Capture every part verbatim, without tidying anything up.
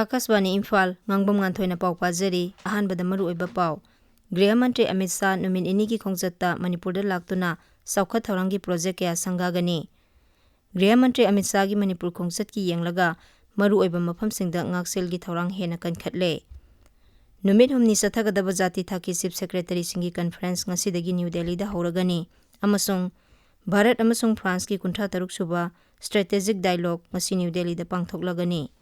ꯑꯥꯀꯥꯁꯕꯥꯅꯤ ꯏꯝꯐꯥꯜ, ꯉꯥꯡꯕꯝ ꯉꯥꯟꯊꯣꯏꯅ ꯄꯥꯎ ꯄꯥꯖꯔꯤ꯫ ꯑꯍꯥꯟꯕꯗ ꯃꯔꯨꯑꯣꯏꯕ ꯄꯥꯎ꯫ ꯒ꯭ꯔꯤꯍ ꯃꯟꯇ꯭ꯔꯤ ꯑꯃꯤꯠ ꯁꯥꯍ ꯅꯨꯃꯤꯠ ꯅꯤꯅꯤꯒꯤ ꯈꯣꯡꯆꯠꯇ ꯃꯅꯤꯄꯨꯔꯗ ꯂꯥꯛꯇꯨꯅ ꯆꯥꯎꯈꯠ ꯊꯧꯔꯥꯡꯒꯤ ꯄ꯭ꯔꯣꯖꯦꯛ ꯀꯌꯥ ꯁꯪꯒꯥꯒꯅꯤ꯫ ꯒ꯭ꯔꯤꯍ ꯃꯟꯇ꯭ꯔꯤ ꯑꯃꯤꯠ ꯁꯥꯍꯒꯤ ꯃꯅꯤꯄꯨꯔ ꯈꯣꯡꯆꯠꯀꯤ ꯌꯦꯡꯂꯒ ꯃꯔꯨꯑꯣꯏꯕ ꯃꯐꯝꯁꯤꯡꯗ ꯉꯥꯛꯁꯦꯜꯒꯤ ꯊꯧꯔꯥꯡ ꯍꯦꯟꯅ ꯀꯟꯈꯠꯂꯦ꯫ ꯅꯨꯃꯤꯠ ꯍꯨꯝꯅꯤ ꯆꯠꯊꯒꯗꯕ ꯖꯥꯇꯤ ꯊꯥꯛꯀꯤ ꯆꯤꯐ ꯁꯦꯀ꯭ꯔꯦꯇꯔꯤꯁꯤꯡꯒꯤ ꯀꯟꯐꯔꯦꯟꯁ ꯉꯁꯤꯗꯒꯤ ꯅ꯭ꯌꯨ ꯗꯦꯜꯂꯤꯗ ꯍꯧꯔꯒꯅꯤ ꯑꯃꯁꯨꯡ ꯚꯥꯔꯠ ꯑꯃꯁꯨꯡ ꯐ꯭ꯔꯥꯟꯁꯀꯤ ꯀꯨꯟꯊ꯭ꯔꯥ ꯇꯔꯨꯛ ꯁꯨꯕ ꯁ꯭ꯇ꯭ꯔꯦꯇꯦꯖꯤꯛ ꯗꯥꯏꯂꯣꯒ ꯉꯁꯤ ꯅ꯭ꯌꯨ ꯗꯦꯜꯂꯤꯗ ꯄꯥꯡꯊꯣꯛꯂꯒꯅꯤ꯫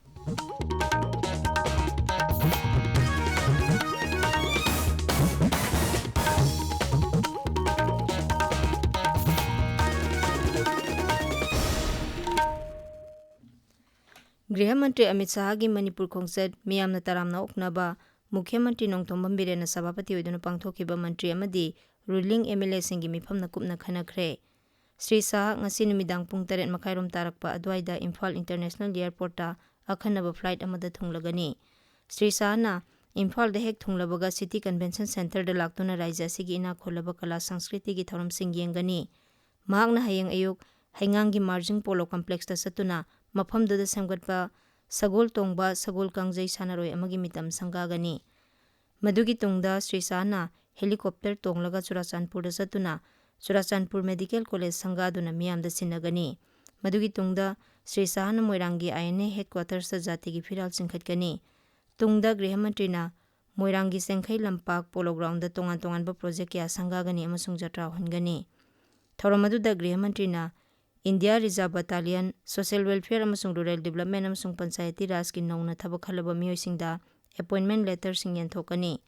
ꯒ꯭ꯔꯤꯍ ꯃꯟꯇ꯭ꯔꯤ ꯑꯃꯤꯠ ꯁꯥꯍꯒꯤ ꯃꯅꯤꯄꯨꯔ ꯈꯣꯡꯆꯠ ꯃꯤꯌꯥꯝꯅ ꯇꯔꯥꯝꯅ ꯑꯣꯛꯅꯕ ꯃꯨꯈ꯭ꯌ ꯃꯟꯇ꯭ꯔꯤ ꯅꯣꯡꯊꯣꯝꯕꯝ ꯕꯤꯔꯦꯟꯅ ꯁꯚꯥꯄꯇꯤ ꯑꯣꯏꯗꯨꯅ ꯄꯥꯡꯊꯣꯛꯈꯤꯕ ꯃꯟꯇ꯭ꯔꯤ ꯑꯃꯗꯤ ꯔꯨꯂꯤꯡ ꯑꯦꯝ ꯑꯦꯜ ꯑꯦꯁꯤꯡꯒꯤ ꯃꯤꯐꯝꯅ ꯀꯨꯞꯅ ꯈꯟꯅꯈ꯭ꯔꯦ꯫ ꯁ꯭ꯔꯤ ꯁꯥꯍ ꯉꯁꯤ ꯅꯨꯃꯤꯗꯥꯡ ꯄꯨꯡ ꯇꯔꯦꯠ ꯃꯈꯥꯏꯔꯣꯝ ꯇꯥꯔꯛꯄ ꯑꯗꯨꯋꯥꯏꯗ ꯏꯝꯐꯥꯜ ꯏꯟꯇꯔꯅꯦꯁꯅꯦꯜ ꯑꯦꯌꯔꯄꯣꯔꯠꯇ ꯑꯈꯟꯅꯕ ꯐ꯭ꯂꯥꯏꯠ ꯑꯃꯗ ꯊꯨꯡꯂꯒꯅꯤ꯫ ꯁ꯭ꯔꯤ ꯁꯥꯍꯅ ꯏꯝꯐꯥꯜꯗ ꯍꯦꯛ ꯊꯨꯡꯂꯕꯒ ꯁꯤꯇꯤ ꯀꯟꯚꯦꯟꯁꯟ ꯁꯦꯟꯇꯔꯗ ꯂꯥꯛꯇꯨꯅ ꯔꯥꯏꯖ꯭ꯌ ꯑꯁꯤꯒꯤ ꯏꯅꯥꯛ ꯈꯨꯜꯂꯕ ꯀꯂꯥ ꯁꯪꯁꯀ꯭ꯔꯤꯇꯤꯒꯤ ꯊꯧꯔꯝꯁꯤꯡ ꯌꯦꯡꯒꯅꯤ꯫ ꯃꯍꯥꯛꯅ ꯍꯌꯦꯡ ꯑꯌꯨꯛ ꯍꯩꯉꯥꯡꯒꯤ ꯃꯥꯔꯖꯤꯡ ꯄꯣꯂꯣ ꯀꯝꯄ꯭ꯂꯦꯛꯁꯇ ꯆꯠꯇꯨꯅ ꯃꯐꯝꯗꯨꯗ ꯁꯦꯝꯒꯠꯄ ꯁꯒꯣꯜ ꯇꯣꯡꯕ ꯁꯒꯣꯜ ꯀꯥꯡꯖꯩ ꯁꯥꯟꯅꯔꯣꯏ ꯑꯃꯒꯤ ꯃꯤꯇꯝ ꯁꯪꯒꯥꯒꯅꯤ꯫ ꯃꯗꯨꯒꯤ ꯇꯨꯡꯗ ꯁ꯭ꯔꯤ ꯁꯥꯍꯅ ꯍꯦꯂꯤꯀꯣꯞꯇꯔ ꯇꯣꯡꯂꯒ ꯆꯨꯔꯥꯆꯥꯟꯄꯨꯔꯗ ꯆꯠꯇꯨꯅ ꯆꯨꯔꯥꯆꯥꯟꯄꯨꯔ ꯃꯦꯗꯤꯀꯦꯜ ꯀꯣꯂꯦꯖ ꯁꯪꯒꯥꯗꯨꯅ ꯃꯤꯌꯥꯝꯗ ꯁꯤꯟꯅꯒꯅꯤ꯫ ꯃꯗꯨꯒꯤ ꯇꯨꯡꯗ ꯁ꯭ꯔꯤ ꯁꯥꯍꯅ ꯃꯣꯏꯔꯥꯡꯒꯤ ꯑꯥꯏ ꯑꯦꯟ ꯑꯦ ꯍꯦꯗꯀ꯭ꯋꯥꯇꯔꯁꯇ ꯖꯥꯇꯤꯒꯤ ꯐꯤꯔꯥꯜ ꯆꯤꯡꯈꯠꯀꯅꯤ꯫ ꯇꯨꯡꯗ ꯒ꯭ꯔꯤꯍ ꯃꯟꯇ꯭ꯔꯤꯅ ꯃꯣꯏꯔꯥꯡꯒꯤ ꯆꯦꯡꯈꯩ ꯂꯝꯄꯥꯛ ꯄꯣꯂꯣ ꯒ꯭ꯔꯥꯎꯟꯗ ꯇꯣꯉꯥꯟ ꯇꯣꯉꯥꯟꯕ ꯄ꯭ꯔꯣꯖꯦꯛ ꯀꯌꯥ ꯁꯪꯒꯥꯒꯅꯤ ꯑꯃꯁꯨꯡ ꯖꯇ꯭ꯔꯥ ꯍꯣꯟꯒꯅꯤ꯫ ꯊꯧꯔꯝ ꯑꯗꯨꯗ ꯒ꯭ꯔꯤꯍ ꯃꯟꯇ꯭ꯔꯤꯅ India reserve battalion, social welfare ꯑꯃꯁꯨꯡ ꯔꯨꯔꯦꯜ ꯗꯤꯕ꯭ꯂꯞꯃꯦꯟ ꯑꯃꯁꯨꯡ ꯄꯟꯆꯥꯌꯇꯤ ꯔꯥꯖꯀꯤ ꯅꯧꯅ ꯊꯕꯛ ꯈꯜꯂꯕ ꯃꯤꯑꯣꯏꯁꯤꯡꯗ ꯑꯦꯄꯣꯏꯟꯃꯦꯟ ꯂꯦꯇꯔꯁꯤꯡ ꯌꯦꯟꯊꯣꯛꯀꯅꯤ꯫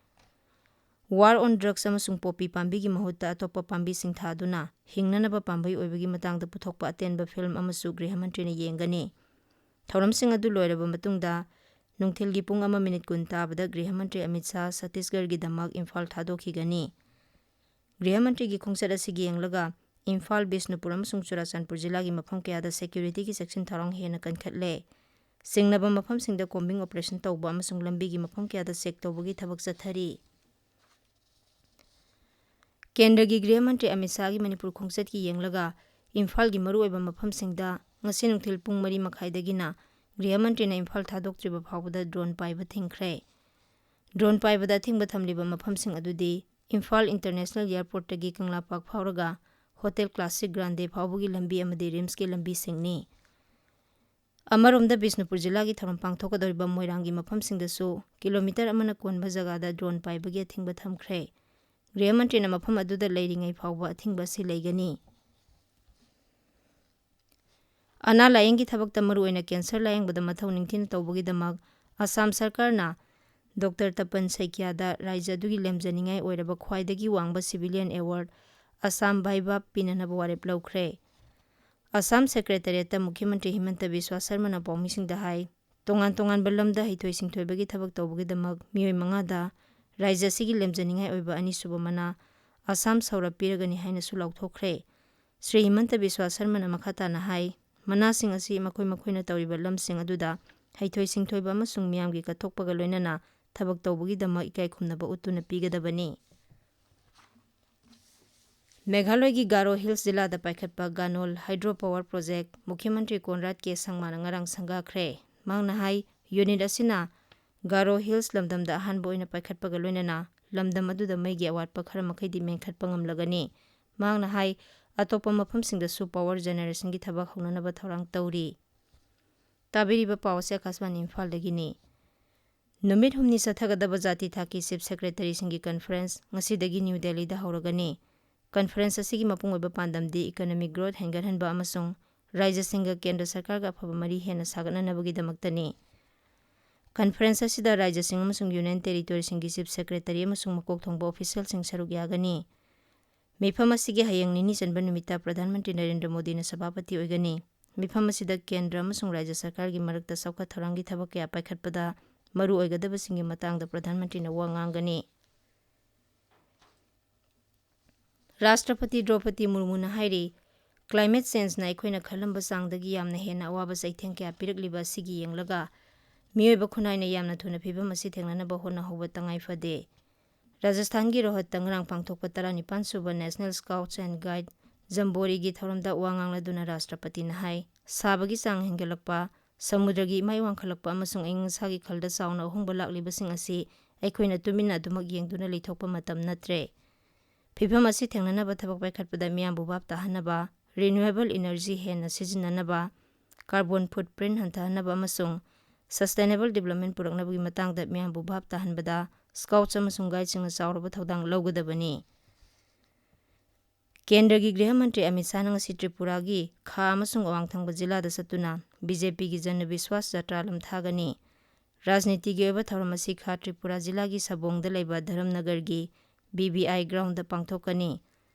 ꯋꯥꯔ ꯑꯣꯟ ꯗ꯭ꯔꯒꯁ ꯑꯃꯁꯨꯡ ꯄꯣꯄꯤ ꯄꯥꯝꯕꯤꯒꯤ ꯃꯍꯨꯠꯇ ꯑꯇꯣꯞꯄ ꯄꯥꯝꯕꯤꯁꯤꯡ ꯊꯥꯗꯨꯅ ꯍꯤꯡꯅꯅꯕ ꯄꯥꯝꯕꯩ ꯑꯣꯏꯕꯒꯤ ꯃꯇꯥꯡꯗ ꯄꯨꯊꯣꯛꯄ ꯑꯇꯦꯟꯕ ꯐꯤꯜꯝ ꯑꯃꯁꯨ ꯒ꯭ꯔꯤꯍ ꯃꯟꯇ꯭ꯔꯤꯅ ꯌꯦꯡꯒꯅꯤ꯫ ꯊꯧꯔꯝꯁꯤꯡ ꯑꯗꯨ ꯂꯣꯏꯔꯕ ꯃꯇꯨꯡꯗ ꯅꯨꯡꯊꯤꯜꯒꯤ ꯄꯨꯡ ꯑꯃ ꯃꯤꯅꯤꯠ ꯀꯨꯟ ꯇꯥꯕꯗ ꯒ꯭ꯔꯤꯍ ꯃꯟꯇ꯭ꯔꯤ ꯑꯃꯤꯠ ꯁꯥꯍ ꯁꯠꯇꯤꯁꯒꯔꯒꯤꯗꯃꯛ ꯏꯝꯐꯥꯜ ꯊꯥꯗꯣꯛꯈꯤꯒꯅꯤ꯫ ꯒ꯭ꯔꯤꯍ ꯃꯟꯇ꯭ꯔꯤꯒꯤ ꯈꯣꯡꯆꯠ ꯑꯁꯤꯒꯤ ꯌꯦꯡꯂꯒ ꯏꯝꯐꯥꯜ, ꯕꯤꯁꯅꯨꯄꯨꯔ ꯑꯃꯁꯨꯡ ꯆꯨꯔꯥꯆꯥꯟꯄꯨꯔ ꯖꯤꯂꯥꯒꯤ ꯃꯐꯝ ꯀꯌꯥꯗ ꯁꯦꯀ꯭ꯌꯨꯔꯤꯇꯤꯒꯤ ꯆꯦꯛꯁꯤꯟ ꯊꯧꯔꯥꯡ ꯍꯦꯟꯅ ꯀꯟꯈꯠꯂꯦ꯫ ꯆꯤꯡꯅꯕ ꯃꯐꯝꯁꯤꯡꯗ ꯀꯣꯝꯕꯤꯡ ꯑꯣꯄꯔꯦꯁꯟ ꯇꯧꯕ ꯑꯃꯁꯨꯡ ꯂꯝꯕꯤꯒꯤ ꯃꯐꯝ ꯀꯌꯥꯗ ꯆꯦꯛ ꯇꯧꯕꯒꯤ ꯊꯕꯛ ꯆꯠꯊꯔꯤ꯫ ꯀꯦꯟꯗ꯭ꯔꯒꯤ ꯒ꯭ꯔꯤꯍ ꯃꯟꯇ꯭ꯔꯤ ꯑꯃꯤꯠ ꯁꯥꯍꯒꯤ ꯃꯅꯤꯄꯨꯔ ꯈꯣꯡꯆꯠꯀꯤ ꯌꯦꯡꯂꯒ ꯏꯝꯐꯥꯜꯒꯤ ꯃꯔꯨꯑꯣꯏꯕ ꯃꯐꯝꯁꯤꯡꯗ ꯉꯁꯤ ꯅꯨꯡꯊꯤꯜ ꯄꯨꯡ ꯃꯔꯤ ꯃꯈꯥꯏꯗꯒꯤꯅ ꯒ꯭ꯔꯤꯍ ꯃꯟꯇ꯭ꯔꯤꯅ ꯏꯝꯐꯥꯜ ꯊꯥꯗꯣꯛꯇ꯭ꯔꯤꯕ ꯐꯥꯎꯕꯗ ꯗ꯭ꯔꯣꯟ ꯄꯥꯏꯕ ꯊꯤꯡꯈ꯭ꯔꯦ꯫ ꯗ꯭ꯔꯣꯟ ꯄꯥꯏꯕꯗ ꯑꯊꯤꯡꯕ ꯊꯝꯂꯤꯕ ꯃꯐꯝꯁꯤꯡ ꯑꯗꯨꯗꯤ ꯏꯝꯐꯥꯜ ꯏꯟꯇꯔꯅꯦꯁꯅꯦꯜ ꯑꯦꯌꯔꯄꯣꯔꯠꯇꯒꯤ ꯀꯪꯂꯥ ꯄꯥꯔꯛ ꯐꯥꯎꯔꯒ ꯍꯣꯇꯦꯜ ꯀ꯭ꯂꯥꯁꯤꯛ ꯒ꯭ꯔꯥꯟꯗꯦ ꯐꯥꯎꯕꯒꯤ ꯂꯝꯕꯤ ꯑꯃꯗꯤ ꯔꯤꯝꯁꯀꯤ ꯂꯝꯕꯤꯁꯤꯡꯅꯤ꯫ ꯑꯃꯔꯣꯝꯗ ꯕꯤꯁꯅꯨꯄꯨꯔ ꯖꯤꯂꯥꯒꯤ ꯊꯧꯔꯝ ꯄꯥꯡꯊꯣꯛꯀꯗꯧꯔꯤꯕ ꯃꯣꯏꯔꯥꯡꯒꯤ ꯃꯐꯝꯁꯤꯡꯗꯁꯨ ꯀꯤꯂꯣꯃꯤꯇꯔ ꯑꯃꯅ ꯀꯣꯟꯕ ꯖꯒꯥꯗ ꯗ꯭ꯔꯣꯟ ꯄꯥꯏꯕꯒꯤ ꯑꯊꯤꯡꯕ ꯊꯝꯈ꯭ꯔꯦ꯫ ꯒ꯭ꯔꯤꯍ ꯃꯟꯇ꯭ꯔꯤꯅ ꯃꯐꯝ ꯑꯗꯨꯗ ꯂꯩꯔꯤꯉꯩ ꯐꯥꯎꯕ ꯑꯊꯤꯡꯕ ꯑꯁꯤ ꯂꯩꯒꯅꯤ꯫ ꯑꯅꯥ ꯂꯥꯌꯦꯡꯒꯤ ꯊꯕꯛꯇ ꯃꯔꯨꯑꯣꯏꯅ ꯀꯦꯟꯁꯔ ꯂꯥꯌꯦꯡꯕꯗ ꯃꯊꯧ ꯅꯤꯡꯊꯤꯅ ꯇꯧꯕꯒꯤꯗꯃꯛ ꯑꯁꯥꯝ ꯁꯔꯀꯥꯔꯅ ꯗꯣꯛꯇꯔ ꯇꯄꯟ ꯁꯩꯀ꯭ꯌꯥꯗ ꯔꯥꯏꯖ꯭ꯌ ꯑꯗꯨꯒꯤ ꯂꯦꯝꯖꯅꯤꯡꯉꯥꯏ ꯑꯣꯏꯔꯕ ꯈ꯭ꯋꯥꯏꯗꯒꯤ ꯋꯥꯡꯕ civilian award ꯑꯁꯥꯝ ꯚꯥꯏꯚꯥꯕ ꯄꯤꯅꯅꯕ ꯋꯥꯔꯦꯞ ꯂꯧꯈ꯭ꯔꯦ꯫ ꯑꯁꯥꯝ ꯁꯦꯀ꯭ꯔꯦꯇꯔꯤꯌꯦꯠꯇ ꯃꯨꯈ꯭ꯌ ꯃꯟꯇ꯭ꯔꯤ ꯍꯤꯃꯟꯇ ꯕꯤꯁ꯭ꯋꯥ ꯁꯔꯃꯅ ꯄꯥꯎꯃꯤꯁꯤꯡꯗ ꯍꯥꯏ, ꯇꯣꯉꯥꯟ ꯇꯣꯉꯥꯟꯕ ꯂꯝꯗ ꯍꯩꯊꯣꯏ ꯁꯤꯡꯊꯣꯏꯕꯒꯤ ꯊꯕꯛ ꯇꯧꯕꯒꯤꯗꯃꯛ ꯃꯤꯑꯣꯏ ꯃꯉꯥꯗ ꯔꯥꯏꯖ꯭ꯌ ꯑꯁꯤꯒꯤ ꯂꯦꯝꯖꯅꯤꯡꯉꯥꯏ ꯑꯣꯏꯕ ꯑꯅꯤꯁꯨꯕ ꯃꯅꯥ ꯑꯁꯥꯝ ꯁꯧꯔꯞ ꯄꯤꯔꯒꯅꯤ ꯍꯥꯏꯅꯁꯨ ꯂꯥꯎꯊꯣꯛꯈ꯭ꯔꯦ꯫ ꯁ꯭ꯔꯤ ꯍꯤꯃꯟꯇ ꯕꯤꯁ꯭ꯋꯥ ꯁꯔꯃꯅ ꯃꯈꯥ ꯇꯥꯅ ꯍꯥꯏ, ꯃꯅꯥꯁꯤꯡ ꯑꯁꯤ ꯃꯈꯣꯏ ꯃꯈꯣꯏꯅ ꯇꯧꯔꯤꯕ ꯂꯝꯁꯤꯡ ꯑꯗꯨꯗ ꯍꯩꯊꯣꯏ ꯁꯤꯡꯊꯣꯏꯕ ꯑꯃꯁꯨꯡ ꯃꯤꯌꯥꯝꯒꯤ ꯀꯠꯊꯣꯛꯄꯒ ꯂꯣꯏꯅꯅ ꯊꯕꯛ ꯇꯧꯕꯒꯤꯗꯃꯛ ꯏꯀꯥꯏ ꯈꯨꯝꯅꯕ ꯎꯠꯇꯨꯅ ꯄꯤꯒꯗꯕꯅꯤ꯫ ꯃꯦꯘꯥꯂꯌꯒꯤ ꯒꯥꯔꯣ ꯍꯤꯜꯁ ꯖꯤꯂꯥꯗ ꯄꯥꯏꯈꯠꯄ ꯒꯥꯅꯣꯜ ꯍꯥꯏꯗ꯭ꯔꯣ ꯄꯥꯋꯔ ꯄ꯭ꯔꯣꯖꯦꯛ ꯃꯨꯈ꯭ꯌ ꯃꯟꯇ꯭ꯔꯤ ꯀꯣꯟꯔꯥꯗ ꯀꯦ ꯁꯪꯃꯥꯅ ꯉꯔꯥꯡ ꯁꯪꯒꯥꯈ꯭ꯔꯦ꯫ ꯃꯍꯥꯛꯅ ꯍꯥꯏ, ꯌꯨꯅꯤꯠ ꯑꯁꯤꯅ ꯒꯥꯔꯣ ꯍꯤꯜꯁ ꯂꯝꯗꯝꯗ ꯑꯍꯥꯟꯕ ꯑꯣꯏꯅ ꯄꯥꯏꯈꯠꯄꯒ ꯂꯣꯏꯅꯅ ꯂꯝꯗꯝ ꯑꯗꯨꯗ ꯃꯩꯒꯤ ꯑꯋꯥꯠꯄ ꯈꯔ ꯃꯈꯩꯗꯤ ꯃꯦꯟꯈꯠꯄ ꯉꯝꯂꯒꯅꯤ꯫ ꯃꯍꯥꯛꯅ ꯍꯥꯏ, ꯑꯇꯣꯞꯄ ꯃꯐꯝꯁꯤꯡꯗꯁꯨ ꯄꯥꯋꯔ ꯖꯦꯅꯦꯔꯦꯁꯟꯒꯤ ꯊꯕꯛ ꯍꯧꯅꯅꯕ ꯊꯧꯔꯥꯡ ꯇꯧꯔꯤ꯫ ꯇꯥꯕꯤꯔꯤꯕ ꯄꯥꯎ ꯑꯁꯤ ꯑꯀꯥꯁꯕꯥꯅꯤ ꯏꯝꯐꯥꯜꯗꯒꯤꯅꯤ꯫ ꯅꯨꯃꯤꯠ ꯍꯨꯝꯅꯤ ꯆꯠꯊꯒꯗꯕ ꯖꯥꯇꯤ ꯊꯥꯛꯀꯤ ꯆꯤꯐ ꯁꯦꯀ꯭ꯔꯦꯇꯔꯤꯁꯤꯡꯒꯤ ꯀꯟꯐꯔꯦꯟꯁ ꯉꯁꯤꯗꯒꯤ ꯅ꯭ꯌꯨ ꯗꯦꯜꯂꯤꯗ ꯍꯧꯔꯒꯅꯤ꯫ ꯀꯟꯐꯔꯦꯟꯁ ꯑꯁꯤꯒꯤ ꯃꯄꯨꯡ ꯑꯣꯏꯕ ꯄꯥꯟꯗꯝꯗꯤ ꯏꯀꯣꯅꯣꯃꯤꯛ ꯒ꯭ꯔꯣꯊ ꯍꯦꯟꯒꯠꯍꯟꯕ ꯑꯃꯁꯨꯡ ꯔꯥꯖ꯭ꯌꯁꯤꯡꯒ ꯀꯦꯟꯗ꯭ꯔ ꯁꯔꯀꯥꯔꯒ ꯑꯐꯕ ꯃꯔꯤ ꯍꯦꯟꯅ ꯁꯥꯒꯠꯅꯅꯕꯒꯤꯗꯃꯛꯇꯅꯤ꯫ ꯀꯟꯐꯔꯦꯟꯁ ꯑꯁꯤꯗ ꯔꯥꯖ꯭ꯌꯁꯤꯡ ꯑꯃꯁꯨꯡ ꯌꯨꯅꯤꯌꯟ ꯇꯦꯔꯤꯇꯣꯔꯤꯁꯤꯡꯒꯤ ꯆꯤꯐ ꯁꯦꯀ꯭ꯔꯦꯇꯔꯤ ꯑꯃꯁꯨꯡ ꯃꯀꯣꯛ ꯊꯣꯡꯕ ꯑꯣꯐꯤꯁꯤꯌꯦꯜꯁꯤꯡ ꯁꯔꯨꯛ ꯌꯥꯒꯅꯤ꯫ ꯃꯤꯐꯝ ꯑꯁꯤꯒꯤ ꯍꯌꯦꯡ ꯅꯤꯅꯤ ꯆꯟꯕ ꯅꯨꯃꯤꯠꯇ ꯄ꯭ꯔꯙꯥꯟ ꯃꯟꯇ꯭ꯔꯤ ꯅꯔꯦꯟꯗ꯭ꯔ ꯃꯣꯗꯤꯅ ꯁꯚꯥꯄꯇꯤ ꯑꯣꯏꯒꯅꯤ꯫ ꯃꯤꯐꯝ ꯑꯁꯤꯗ ꯀꯦꯟꯗ꯭ꯔ ꯑꯃꯁꯨꯡ ꯔꯥꯖ꯭ꯌ ꯁꯔꯀꯥꯔꯒꯤ ꯃꯔꯛꯇ ꯆꯥꯎꯈꯠ ꯊꯧꯔꯥꯡꯒꯤ ꯊꯕꯛ ꯀꯌꯥ ꯄꯥꯏꯈꯠꯄꯗ ꯃꯔꯨ ꯑꯣꯏꯒꯗꯕꯁꯤꯡꯒꯤ ꯃꯇꯥꯡꯗ ꯄ꯭ꯔꯙꯥꯟ ꯃꯟꯇ꯭ꯔꯤꯅ ꯋꯥ ꯉꯥꯡꯒꯅꯤ꯫ ꯔꯥꯁꯇ꯭ꯔꯄꯇꯤ ꯗ꯭ꯔꯧꯄꯗꯤ ꯃꯨꯔꯃꯨꯅ ꯍꯥꯏꯔꯤ, ꯀ꯭ꯂꯥꯏꯃꯦꯠ ꯆꯦꯟꯖꯅ ꯑꯩꯈꯣꯏꯅ ꯈꯜꯂꯝꯕ ꯆꯥꯡꯗꯒꯤ ꯌꯥꯝꯅ ꯍꯦꯟꯅ ꯑꯋꯥꯕ ꯆꯩꯊꯦꯡ ꯀꯌꯥ ꯄꯤꯔꯛꯂꯤꯕ ꯑꯁꯤꯒꯤ ꯌꯦꯡꯂꯒ, ꯃꯤꯑꯣꯏꯕ ꯈꯨꯟꯅꯥꯏꯅ ꯌꯥꯝꯅ ꯊꯨꯅ ꯐꯤꯕꯝ ꯑꯁꯤ ꯊꯦꯡꯅꯅꯕ ꯍꯣꯠꯅꯍꯧꯕ ꯇꯉꯥꯏ ꯐꯗꯦ꯫ ꯔꯥꯖꯁꯊꯥꯟꯒꯤ ꯔꯣꯍꯠꯇ ꯉꯔꯥꯡ ꯄꯥꯡꯊꯣꯛꯄ ꯇꯔꯥꯅꯤꯄꯥꯟ ꯁꯨꯕ National Scouts and Guide ꯖꯝꯕꯣꯔꯤꯒꯤ ꯊꯧꯔꯝꯗ ꯋꯥ ꯉꯥꯡꯂꯗꯨꯅ ꯔꯥꯁꯇ꯭ꯔꯄꯇꯤꯅ ꯍꯥꯏ, ꯁꯥꯕꯒꯤ ꯆꯥꯡ ꯍꯦꯟꯒꯠꯂꯛꯄ, ꯁꯃꯨꯗ꯭ꯔꯒꯤ ꯏꯃꯥꯏ ꯋꯥꯡꯈꯠꯂꯛꯄ ꯑꯃꯁꯨꯡ ꯑꯏꯪ ꯑꯁꯥꯒꯤ ꯈꯜꯗ ꯆꯥꯎꯅ ꯑꯍꯣꯡꯕ ꯂꯥꯛꯂꯤꯕꯁꯤꯡ ꯑꯁꯤ ꯑꯩꯈꯣꯏꯅ ꯇꯨꯃꯤꯟꯅ ꯑꯗꯨꯃꯛ ꯌꯦꯡꯗꯨꯅ ꯂꯩꯊꯣꯛꯄ ꯃꯇꯝ ꯅꯠꯇ꯭ꯔꯦ꯫ ꯐꯤꯚꯝ ꯑꯁꯤ ꯊꯦꯡꯅꯅꯕ ꯊꯕꯛ ꯄꯥꯏꯈꯠꯄꯗ ꯃꯤꯌꯥꯝꯕꯨ ꯚꯥꯞ ꯇꯥꯍꯟꯅꯕ, renewable energy ꯍꯦꯟꯅ ꯁꯤꯖꯤꯟꯅꯅꯕ, carbon footprint ꯍꯟꯊꯍꯟꯅꯕ ꯑꯃꯁꯨꯡ sustainable development ꯄꯨꯔꯛꯅꯕꯒꯤ ꯃꯇꯥꯡꯗ ꯃꯤꯌꯥꯝꯕꯨ ꯚꯥꯞ ꯇꯥꯍꯟꯕꯗ Scouts ꯑꯃꯁꯨꯡ Guidesꯁꯤꯡꯅ ꯆꯥꯎꯔꯕ ꯊꯧꯗꯥꯡ ꯂꯧꯒꯗꯕꯅꯤ꯫ ꯀꯦꯟꯗ꯭ꯔꯒꯤ ꯒ꯭ꯔꯤꯍ ꯃꯟꯇ꯭ꯔꯤ ꯑꯃꯤꯠ ꯁꯥꯍꯅ ꯉꯁꯤ ꯇ꯭ꯔꯤꯄꯨꯔꯥꯒꯤ ꯈꯥ ꯑꯃꯁꯨꯡ ꯑꯋꯥꯡ ꯊꯪꯕ ꯖꯤꯂꯥꯗ ꯆꯠꯇꯨꯅ BJPꯒꯤ ꯖꯟ ꯕꯤꯁ꯭ꯋꯥꯁ ꯖꯇ꯭ꯔꯥ ꯂꯝꯊꯥꯒꯅꯤ꯫ ꯔꯥꯖꯅꯤꯇꯤꯒꯤ ꯑꯣꯏꯕ ꯊꯧꯔꯝ ꯑꯁꯤ ꯈꯥ ꯇ꯭ꯔꯤꯄꯨꯔꯥ ꯖꯤꯂꯥꯒꯤ ꯁꯕꯣꯡꯗ ꯂꯩꯕ ꯙꯔꯝꯅꯒꯔꯒꯤ BBI groundꯗ ꯄꯥꯡꯊꯣꯛꯀꯅꯤ꯫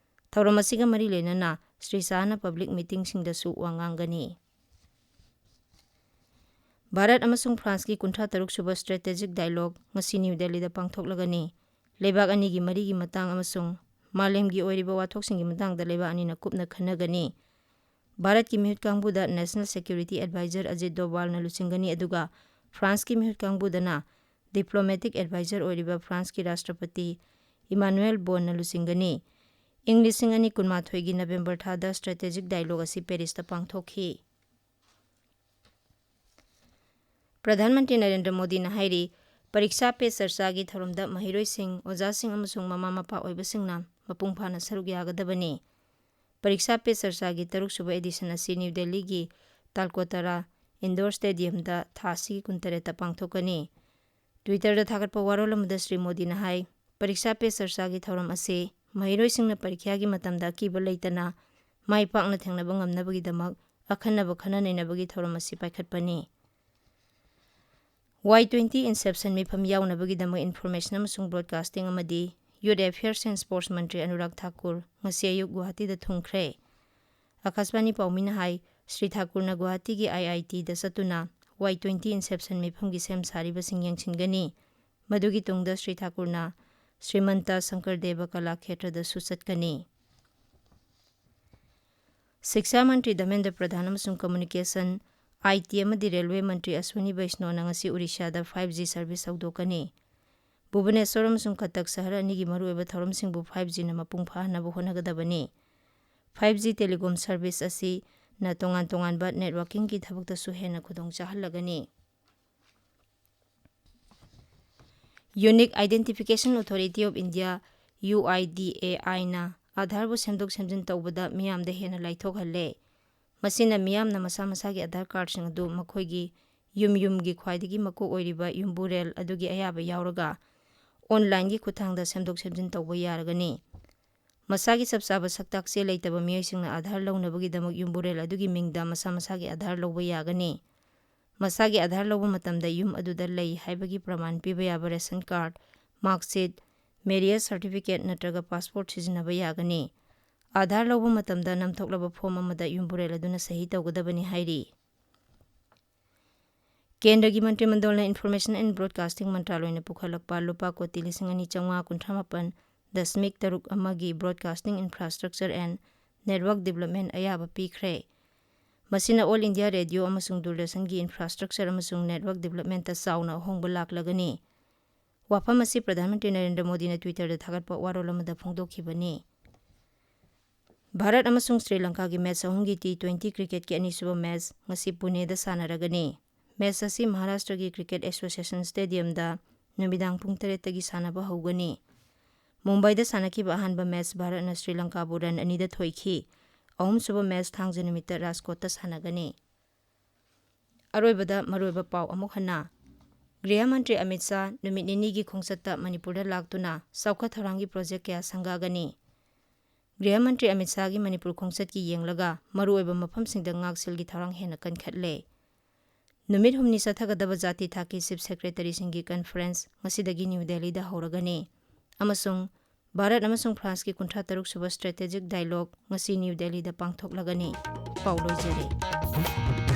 ꯊꯧꯔꯝ ꯑꯁꯤꯒ ꯃꯔꯤ ꯂꯩꯅꯅ ꯁ꯭ꯔꯤ ꯁꯥꯍꯅ public meetingꯁꯤꯡꯗꯁꯨ ꯋꯥ ꯉꯥꯡꯒꯅꯤ꯫ ꯚꯥꯔꯠ ꯑꯃꯁꯨꯡ ꯐ꯭ꯔꯥꯟꯁꯀꯤ ꯀꯨꯟꯊ꯭ꯔꯥ ꯇꯔꯨꯛ ꯁꯨꯕ strategic dialogue ꯉꯁꯤ ꯅ꯭ꯌꯨ ꯗꯦꯜꯂꯤꯗ ꯄꯥꯡꯊꯣꯛꯂꯒꯅꯤ꯫ ꯂꯩꯕꯥꯛ ꯑꯅꯤꯒꯤ ꯃꯔꯤꯒꯤ ꯃꯇꯥꯡ ꯑꯃꯁꯨꯡ ꯃꯥꯂꯦꯝꯒꯤ ꯑꯣꯏꯔꯤꯕ ꯋꯥꯊꯣꯛꯁꯤꯡꯒꯤ ꯃꯇꯥꯡꯗ ꯂꯩꯕꯥꯛ ꯑꯅꯤꯅ ꯀꯨꯞꯅ ꯈꯟꯅꯒꯅꯤ꯫ ꯚꯥꯔꯠꯀꯤ ꯃꯤꯍꯨꯠ ꯀꯥꯡꯕꯨꯗ National Security Advisor ꯑꯖꯤꯠ ꯗꯣꯚꯥꯜꯅ ꯂꯨꯆꯤꯡꯒꯅꯤ, ꯑꯗꯨꯒ ꯐ꯭ꯔꯥꯟꯁꯀꯤ ꯃꯤꯍꯨꯠ ꯀꯥꯡꯕꯨꯗꯅ diplomatic advisor ꯑꯣꯏꯔꯤꯕ ꯐ꯭ꯔꯥꯟꯁꯀꯤ ꯔꯥꯁꯇ꯭ꯔꯄꯇꯤ ꯏꯃꯥꯅꯨꯑꯦꯜ ꯕꯣꯟꯅ ꯂꯨꯆꯤꯡꯒꯅꯤ꯫ ꯏꯪ ꯂꯤꯁꯤꯡ ꯑꯅꯤ ꯀꯨꯟꯃꯥꯊꯣꯏꯒꯤ ꯅꯕꯦꯝꯕꯔ ꯊꯥꯗ strategic dialogue ꯑꯁꯤ ꯄꯦꯔꯤꯁꯇ ꯄꯥꯡꯊꯣꯛꯈꯤ꯫ ꯄ꯭ꯔꯙꯥꯟ ꯃꯟꯇ꯭ꯔꯤ ꯅꯔꯦꯟꯗ꯭ꯔ ꯃꯣꯗꯤꯅ ꯍꯥꯏꯔꯤ, ꯄꯔꯤꯛꯁꯥ ꯄꯦ ꯆꯔꯆꯥꯒꯤ ꯊꯧꯔꯝꯗ ꯃꯍꯩꯔꯣꯏꯁꯤꯡ, ꯑꯣꯖꯥꯁꯤꯡ ꯑꯃꯁꯨꯡ ꯃꯃꯥ ꯃꯄꯥ ꯑꯣꯏꯕꯁꯤꯡꯅ ꯃꯄꯨꯡ ꯐꯥꯅ ꯁꯔꯨꯛ ꯌꯥꯒꯗꯕꯅꯤ꯫ ꯄꯔꯤꯛꯁꯥ ꯄꯦ ꯆꯔꯆꯥꯒꯤ ꯇꯔꯨꯛ ꯁꯨꯕ edition ꯑꯁꯤ ꯅ꯭ꯌꯨ ꯗꯦꯜꯂꯤꯒꯤ ꯇꯥꯜꯀꯣꯇꯔꯥ ꯏꯟꯗꯣꯔ ꯁ꯭ꯇꯦꯗꯤꯌꯝꯗ ꯊꯥ ꯑꯁꯤꯒꯤ ꯀꯨꯟꯇꯔꯦꯠꯇ ꯄꯥꯡꯊꯣꯛꯀꯅꯤ꯫ Twitterꯗ ꯊꯥꯒꯠꯄ ꯋꯥꯔꯣꯜ ꯑꯃꯗ ꯁ꯭ꯔꯤ ꯃꯣꯗꯤꯅ ꯍꯥꯏ, ꯄꯔꯤꯛꯁꯥ ꯄꯦ ꯆꯔꯆꯥꯒꯤ ꯊꯧꯔꯝ ꯑꯁꯤ ꯃꯍꯩꯔꯣꯏꯁꯤꯡꯅ ꯄꯔꯤꯈ꯭ꯌꯥꯒꯤ ꯃꯇꯝꯗ ꯑꯀꯤꯕ ꯂꯩꯇꯅ ꯃꯥꯏ ꯄꯥꯛꯅ ꯊꯦꯡꯅꯕ ꯉꯝꯅꯕꯒꯤꯗꯃꯛ ꯑꯈꯟꯅꯕ ꯈꯟꯅ ꯅꯩꯅꯕꯒꯤ ꯊꯧꯔꯝ ꯑꯁꯤ ꯄꯥꯏꯈꯠꯄꯅꯤ꯫ Y twenty Inception ꯃꯤꯐꯝ ꯌꯥꯎꯅꯕꯒꯤꯗꯃꯛ Information ꯑꯃꯁꯨꯡ Broadcasting ꯑꯃꯗꯤ Youth Affairs and Sports ꯃꯟꯇ꯭ꯔꯤ ꯑꯅꯨꯔꯥꯒ ꯊꯥꯀꯨꯔ ꯉꯁꯤ ꯑꯌꯨꯛ ꯒꯨꯋꯥꯍꯥꯇꯤꯗ ꯊꯨꯡꯈ꯭ꯔꯦ꯫ ꯑꯀꯥꯁꯕꯥꯅꯤ ꯄꯥꯎꯃꯤꯅ ꯍꯥꯏ, ꯁ꯭ꯔꯤ ꯊꯥꯀꯨꯔꯅ ꯒꯨꯋꯥꯍꯥꯇꯤꯒꯤ IITꯗ ꯆꯠꯇꯨꯅ Y twenty Inception ꯃꯤꯐꯝꯒꯤ ꯁꯦꯝ ꯁꯥꯔꯤꯕꯁꯤꯡ ꯌꯦꯡꯁꯤꯟꯒꯅꯤ꯫ ꯃꯗꯨꯒꯤ ꯇꯨꯡꯗ ꯁ꯭ꯔꯤ ꯊꯥꯀꯨꯔꯅ ꯁ꯭ꯔꯤꯃꯟꯇ ꯁꯪꯀꯔꯗꯦꯕ ꯀꯂꯥ ꯈꯦꯇ꯭ꯔꯗꯁꯨ ꯆꯠꯀꯅꯤ꯫ ꯁꯤꯛꯁꯥ ꯃꯟꯇ꯭ꯔꯤ ꯙꯔꯃꯦꯟꯗ꯭ꯔ ꯄ꯭ꯔꯙꯥꯟ ꯑꯃꯁꯨꯡ Communication, IT ꯑꯃꯗꯤ Railway ꯃꯟꯇ꯭ꯔꯤ ꯑꯁ꯭ꯋꯤꯅꯤ ꯕꯩꯁꯅꯣꯅ ꯉꯁꯤ ꯎꯔꯤꯁꯥꯗ five G service ꯍꯧꯗꯣꯛꯀꯅꯤ꯫ ꯚꯨꯕꯅꯦꯁ꯭ꯋꯔ ꯑꯃꯁꯨꯡ ꯀꯇꯛ ꯁꯍꯔ ꯑꯅꯤꯒꯤ ꯃꯔꯨꯑꯣꯏꯕ ꯊꯧꯔꯝꯁꯤꯡꯕꯨ five Gꯅ ꯃꯄꯨꯡ ꯐꯥꯍꯟꯅꯕ ꯍꯣꯠꯅꯒꯗꯕꯅꯤ꯫ Five G telecom service ꯑꯁꯤ ꯅ ꯇꯣꯉꯥꯟ ꯇꯣꯉꯥꯟꯕ networking-ꯒꯤ ꯊꯕꯛꯇꯁꯨ ꯍꯦꯟꯅ ꯈꯨꯗꯣꯡ ꯆꯥꯍꯜꯂꯒꯅꯤ꯫ Unique Identification Authority of India, U I D A I-ꯅ ꯑꯥꯙꯥꯔꯕꯨ ꯁꯦꯝꯗꯣꯛ ꯁꯦꯝꯖꯤꯟ ꯇꯧꯕꯗ ꯃꯤꯌꯥꯝꯗ ꯍꯦꯟꯅ ꯂꯥꯏꯊꯣꯛꯍꯜꯂꯦ꯫ ꯃꯁꯤꯅ ꯃꯤꯌꯥꯝꯅ ꯃꯁꯥ ꯃꯁꯥꯒꯤ ꯑꯥꯙꯥꯔ ꯀꯥꯔꯗꯁꯤꯡ ꯑꯗꯨ ꯃꯈꯣꯏꯒꯤ ꯌꯨꯝ ꯌꯨꯝꯒꯤ ꯈ꯭ꯋꯥꯏꯗꯒꯤ ꯃꯀꯣꯛ ꯑꯣꯏꯔꯤꯕ ꯌꯨꯝꯕꯨꯔꯦꯜ ꯑꯗꯨꯒꯤ ꯑꯌꯥꯕ ꯌꯥꯎꯔꯒ online-ꯒꯤ ꯈꯨꯠꯊꯥꯡꯗ ꯁꯦꯝꯗꯣꯛ ꯁꯦꯝꯖꯤꯟ ꯇꯧꯕ ꯌꯥꯔꯒꯅꯤ꯫ ꯃꯁꯥꯒꯤ ꯆꯞ ꯆꯥꯕ ꯁꯛꯇꯥꯛꯆꯦ ꯂꯩꯇꯕ ꯃꯤꯑꯣꯏꯁꯤꯡꯅ ꯑꯥꯙꯥꯔ ꯂꯧꯅꯕꯒꯤꯗꯃꯛ ꯌꯨꯝꯕꯨꯔꯦꯜ ꯑꯗꯨꯒꯤ ꯃꯤꯡꯗ ꯃꯁꯥ ꯃꯁꯥꯒꯤ ꯑꯥꯙꯥꯔ ꯂꯧꯕ ꯌꯥꯒꯅꯤ꯫ ꯃꯁꯥꯒꯤ ꯑꯥꯙꯥꯔ ꯂꯧꯕ ꯃꯇꯝꯗ ꯌꯨꯝ ꯑꯗꯨꯗ ꯂꯩ ꯍꯥꯏꯕꯒꯤ ꯄ꯭ꯔꯃꯥꯟ ꯄꯤꯕ ꯌꯥꯕ ration card, marksheet, marriage certificate ꯅꯠꯇ꯭ꯔꯒ passport ꯁꯤꯖꯤꯟꯅꯕ ꯌꯥꯒꯅꯤ꯫ ꯑꯥꯙꯥꯔ ꯂꯧꯕ ꯃꯇꯝꯗ ꯅꯝꯊꯣꯛꯂꯕ form ꯑꯃꯗ ꯌꯨꯝꯕꯨꯔꯦꯜ ꯑꯗꯨꯅ ꯁꯍꯤ ꯇꯧꯒꯗꯕꯅꯤ ꯍꯥꯏꯔꯤ꯫ ꯀꯦꯟꯗ꯭ꯔꯒꯤ ꯃꯟꯇ꯭ꯔꯤꯃꯟꯗꯜꯅ Information and Broadcasting ꯃꯟꯇ꯭ꯔꯥꯂꯣꯏꯅ ꯄꯨꯈꯠꯂꯛꯄ ꯂꯨꯄꯥ ꯀꯣꯇꯤ ꯂꯤꯁꯤꯡ ꯑꯅꯤ ꯆꯥꯝꯃꯉꯥ ꯀꯨꯟꯊ꯭ꯔꯥ ꯃꯥꯄꯟ ꯗꯁꯃꯤꯛ ꯇꯔꯨꯛ ꯑꯃꯒꯤ broadcasting infrastructure and network development ꯑꯌꯥꯕ ꯄꯤꯈ꯭ꯔꯦ꯫ ꯃꯁꯤꯅ All India Radio ꯑꯃꯁꯨꯡ ꯗꯨꯔꯗꯔꯁꯟꯒꯤ infrastructure ꯑꯃꯁꯨꯡ network development-ꯇ ꯆꯥꯎꯅ ꯑꯍꯣꯡꯕ ꯂꯥꯛꯂꯒꯅꯤ꯫ ꯋꯥꯐꯝ ꯑꯁꯤ ꯄ꯭ꯔꯙꯥꯟ ꯃꯟꯇ꯭ꯔꯤ ꯅꯔꯦꯟꯗ꯭ꯔ ꯃꯣꯗꯤꯅ Twitter-ꯗ ꯊꯥꯒꯠꯄ ꯋꯥꯔꯣꯜ ꯑꯃꯗ ꯐꯣꯡꯗꯣꯛꯈꯤꯕꯅꯤ꯫ ꯚꯥꯔꯠ ꯑꯃꯁꯨꯡ ꯁ꯭ꯔꯤ ꯂꯪꯀꯥꯒꯤ match ꯑꯍꯨꯝꯒꯤ T twenty cricket-ꯀꯤ ꯑꯅꯤꯁꯨꯕ match ꯉꯁꯤ ꯄꯨꯅꯦꯗ ꯁꯥꯟꯅꯔꯒꯅꯤ꯫ Match ꯑꯁꯤ ꯃꯍꯥꯔꯥꯁꯇ꯭ꯔꯒꯤ Cricket Association Stadium-ꯗ ꯅꯨꯃꯤꯗꯥꯡ ꯄꯨꯡ ꯇꯔꯦꯠꯇꯒꯤ ꯁꯥꯟꯅꯕ ꯍꯧꯒꯅꯤ꯫ ꯃꯨꯝꯕꯥꯏꯗ ꯁꯥꯟꯅꯈꯤꯕ ꯑꯍꯥꯟꯕ match ꯚꯥꯔꯠꯅ ꯁ꯭ꯔꯤ ꯂꯪꯀꯥꯕꯨ run ꯑꯅꯤꯗ ꯊꯣꯏꯈꯤ꯫ ꯑꯍꯨꯝꯁꯨꯕ match ꯊꯥꯡꯖ ꯅꯨꯃꯤꯠꯇ ꯔꯥꯖꯀꯣꯠꯇ ꯁꯥꯟꯅꯒꯅꯤ꯫ ꯑꯔꯣꯏꯕꯗ ꯃꯔꯨꯑꯣꯏꯕ ꯄꯥꯎ ꯑꯃꯨꯛ ꯍꯟꯅ꯫ ꯒ꯭ꯔꯤꯍ ꯃꯟꯇ꯭ꯔꯤ ꯑꯃꯤꯠ ꯁꯥꯍ ꯅꯨꯃꯤꯠ ꯅꯤꯅꯤꯒꯤ ꯈꯣꯡꯆꯠꯇ ꯃꯅꯤꯄꯨꯔꯗ ꯂꯥꯛꯇꯨꯅ ꯆꯥꯎꯈꯠ ꯊꯧꯔꯥꯡꯒꯤ project ꯀꯌꯥ ꯁꯪꯒꯥꯒꯅꯤ꯫ ꯒ꯭ꯔꯤꯍ ꯃꯟꯇ꯭ꯔꯤ ꯑꯃꯤꯠ ꯁꯥꯍꯒꯤ ꯃꯅꯤꯄꯨꯔ ꯈꯣꯡꯆꯠꯀꯤ ꯌꯦꯡꯂꯒ ꯃꯔꯨꯑꯣꯏꯕ ꯃꯐꯝꯁꯤꯡꯗ ꯉꯥꯛꯁꯦꯜꯒꯤ ꯊꯧꯔꯥꯡ ꯍꯦꯟꯅ ꯀꯟꯈꯠꯂꯦ꯫ ꯅꯨꯃꯤꯠ ꯍꯨꯝꯅꯤ ꯆꯠꯊꯒꯗꯕ ꯖꯥꯇꯤ ꯊꯥꯛꯀꯤ chief secretary-ꯁꯤꯡꯒꯤ conference ꯉꯁꯤꯗꯒꯤ ꯅ꯭ꯌꯨ ꯗꯦꯜꯂꯤꯗ ꯍꯧꯔꯒꯅꯤ ꯑꯃꯁꯨꯡ ꯚꯥꯔꯠ ꯑꯃꯁꯨꯡ ꯐ꯭ꯔꯥꯟꯁꯀꯤ ꯀꯨꯟꯊ꯭ꯔꯥ ꯇꯔꯨꯛ ꯁꯨꯕ strategic dialogue ꯉꯁꯤ ꯅ꯭ꯌꯨ ꯗꯦꯜꯂꯤꯗ ꯄꯥꯡꯊꯣꯛꯂꯒꯅꯤ꯫ ꯄꯥꯎ ꯂꯣꯏꯖꯔꯦ꯫